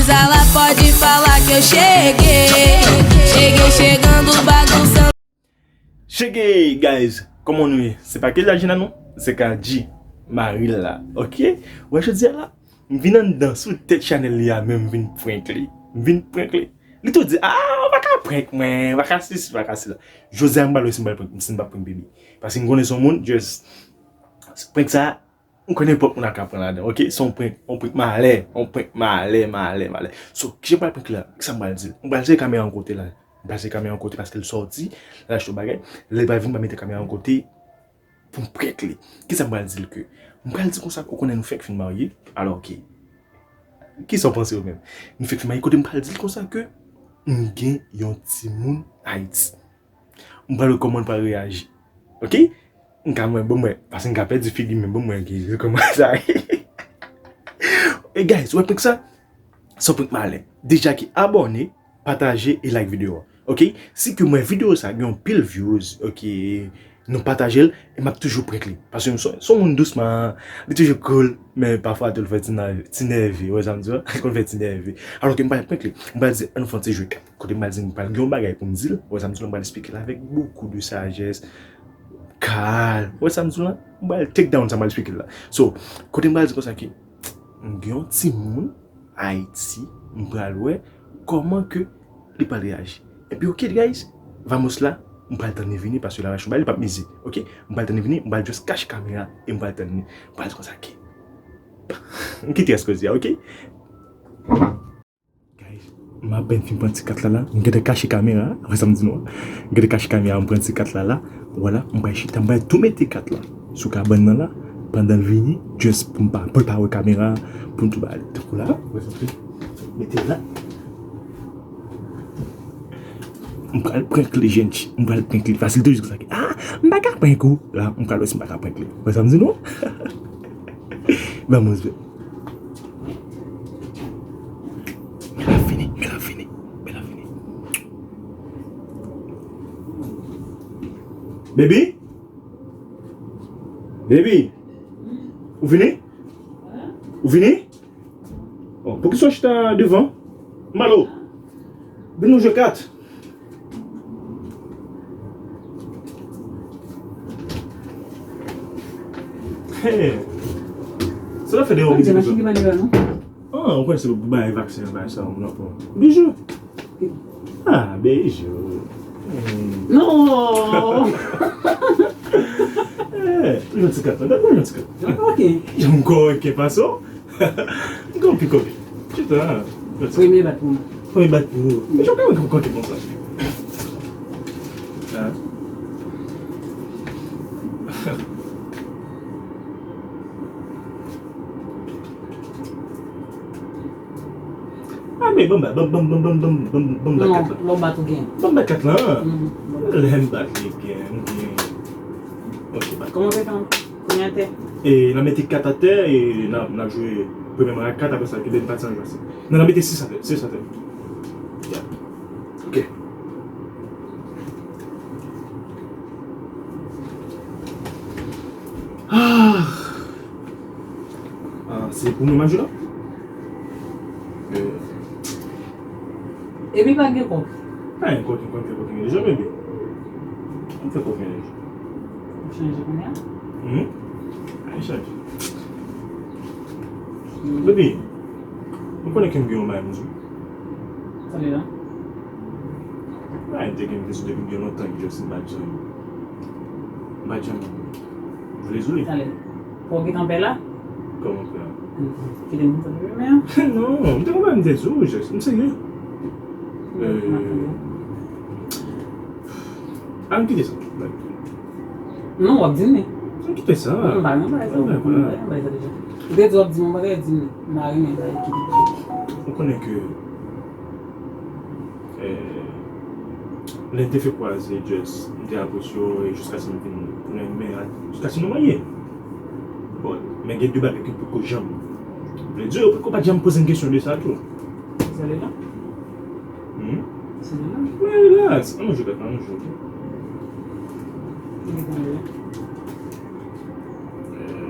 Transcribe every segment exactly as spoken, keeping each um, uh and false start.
Sala pode falar que eu cheguei. Cheguei chegando, bagunçando. Cheguei, guys! Kòman nou ye? Se pa Kela Jina non? Se Kadji Maril la, ok? Wè jodi a la, m vin anndan sou tèt chanèl li a menm, m vin prank li. M vin prank li. Li tou di, ah, ou pa ka prank mwen, ou pa ka sesi, ou pa ka sela. Jodi a m pral wè si m pral prank, si m pap prank baby. Paske m konnen se yon moun, just, prank sa, m kwè nenpòt moun ap ka pran ladan, ok? Se yon prank, yon prank malè, yon prank malè, malè, malè. So, kijan m pral prank la? Kisa m pral di l? M pral sere kamera yon kote la. M pral sere kamera yon kote paske l sòti, l al achte yon bagay. Lè l pral vin, m pral mete kamera yon kote pou m prank li. Kisa m pral di l ke? M pral di konsa ke ou konnen nou fèk fin marye. Alò, ok. Kisa w panse ou menm? Nou fèk fin marye, kote m pral di l konsa ke m gen yon timoun Ayiti. M pral wè kòman l pral reyaji. Ok? M ka mwen, bon mwen, paske m ka pèdi figi m, men bon mwen ki kòman sa ye. E guys, wè prank sa? Se yon prank malè. Deja ki abòne, pataje e like videyo a. Ok? Si ke m wè videyo sa gen yon pil views, ok, nou pataje l, e m ap toujou prank li. Paske m se yon moun dousman, li toujou cool, men pafwa tou l fè ti nève, ti nève, wè sa m di w? Li konn fè ti nève. Alò ke m pral prank li, m pral di, ann nou fè yon ti jwe kat. Kote m pral di, m pral gen yon bagay pou m di l, wè sa m di w la, m pral eksplike l avèk beaucoup de sagesse, kalm, wè sa m di w la, m pral take down sa m pral eksplike l la. So, kote m pral di konsa ke, m gen yon timoun Ayiti, m pral wè kòman ke li pral reyaji. Epi ok guys, vamos la, m pral tann li vini paske l al achte yon bagay, li pap mize, ok? M pral tann li vini, m pral just kache kamera e m pral tann li. M pral di konsa ke, m kite yès koze a, ok? Guys, m apèn fin pran ti kat la la, m gentan kache kamera, wè sa m di nou an? M gentan kache kamera, m pran ti kat la la, vwala, m pral chita, m pral tou mete kat la sou kabann nan la, pandan l vini, just pou m pa, pou l pa wè kamera, pou m tou ba li. Tankou la, wè sa m fè? Mete l la. M pral prank li, jènti, m pral prank li. Paske l te jis konsa ke, ah, m pa ka prank ou. La, m pral wè si m pa ka prank li. Wè sa m di nou? Ban m yon zye. Men l ap vini, men l ap vini, men l ap vini. Baby? Baby? Ou vini? Ou vini? Oh, poukisa w chita devan? Malo, vin nou jwe kat. Hey. Sa w ap fè deyò? Mwen di machin ki pa deyò non. Ah, ou kwè se pou bay vaksen, bay sa, moun ap pran. Bijou. Ah, Bijou. Non. Eh, yon ti kat, gade yon ti kat. Ok. Yon kò ki pase w. Gon pi koke. Chita. Premye bat pou mwen. Premye bat pou ou. Men jan w ka wè gon koke konsa. Ah. Ah, men ban m, ban m, ban m, ban m, ban m, ban m, ban m, ban m, ban m bat kat la. Non, lè w bat ou gen. Ban m bat kat la. Lè m bat li gen, m gen. Ok, bat. Kòman w fè fè? Premye atè. E n a mete kat atè e n a, n a jwe premyèman ak kat, apre sa, ki lè n pati an jwe sis. Non, n a mete sis atè, sis atè. Ya. Ok. Ah. Ah, se pou mwen m a jwe la? Euh. Epi pa gen kòk. Pa gen kòk, gen kòk, gen kòk, gen kòk, gen kòk. Mwen fè kòk, gen kòk. Ou chanje kounye a? Hmm? Ay, chanje. Baby, ou konnen ke m gen yon bagay pou m di w? Sa li la? Bagay m te gen, m te sou depi m gen lontan, ki just m pa t janm, m pa t janm vle di w li. Talè. Fò w gentan pè la? Kòman pè la? Kite m konn men an. Non, m te konprann m te di w, just, m serye. Euh, ann kite sa. Non, w ap di m li. Ann kite sa. Non, m pa renmen bagay sa. Ou te di w ap di m yon bagay, di m, m pa renmen bagay ki. Ou konnen ke Eh, lè n te fè kwaze, just, m te apresye w, e jiskaske nou vin renmen, jiskaske nou marye. Bon, men gen de bagay ke m poko janm vle di w, ou poko pa janm poze m kesyon de sa tou. Sa li la? Hmm? Sa li la? Wi, relax. Ann nou jwe kat la, ann nou jwe, ok? Li konn jwe. Eh,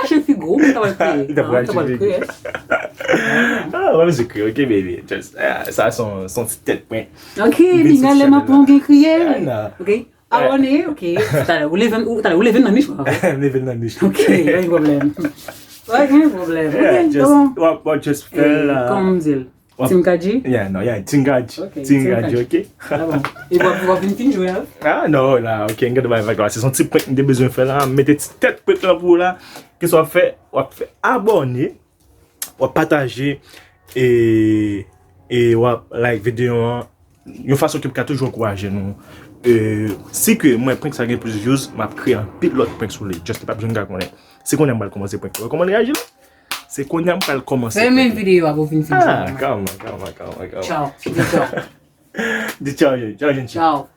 rache figo, ou menm ta pral kreye. Li ta pral rache figo. Ah, wè, mizik kriye, ok, baby. Just, ah, sa se yon, se yon ti tèt prank. Ok, Vin piga sou lè m ap chanèl pran gen kriye. Ah, non. Ok. Abòne, ok. Talè ou leve, ou talè ou leve nan nich ou. Leve nan nich. Ok, pa gen pwoblèm. Pa gen pwoblèm. Yeah, Ok, just, bon. w ap, w ap just fè Eh, la. Kòman m di l? W ap- Team Kadji? Yeah, non, yeah, Team Kadji. Ok, Team Team Kadji, Kadji. Ok? Ah bon. E w ap, w ap vin fin jwe a? Ah, non, la, ok, n gen de bagay la. Se yon ti prank m te bezwen fè la. M mete ti tèt prank lan pou ou la. Kisa w ap fè? W ap fè abòne. W ap pataje e, e w ap like videyo an yon fason ke m ka toujou ankouraje nou. E, si ke mwen prank sa gen plis views, m ap kreye anpil lòt prank sou li. Just li p ap janm ka konnen. Se kounye a m pral kòmanse prank. Ou wè kòman l reyaji la? Se kounye a m pral kòmanse Fèmen prank. videyo a pou fin fin. Ah, calma, calma, calma, calma. Ciao. Di ciao. Di ciao, gente. Ciao, gente. Ciao.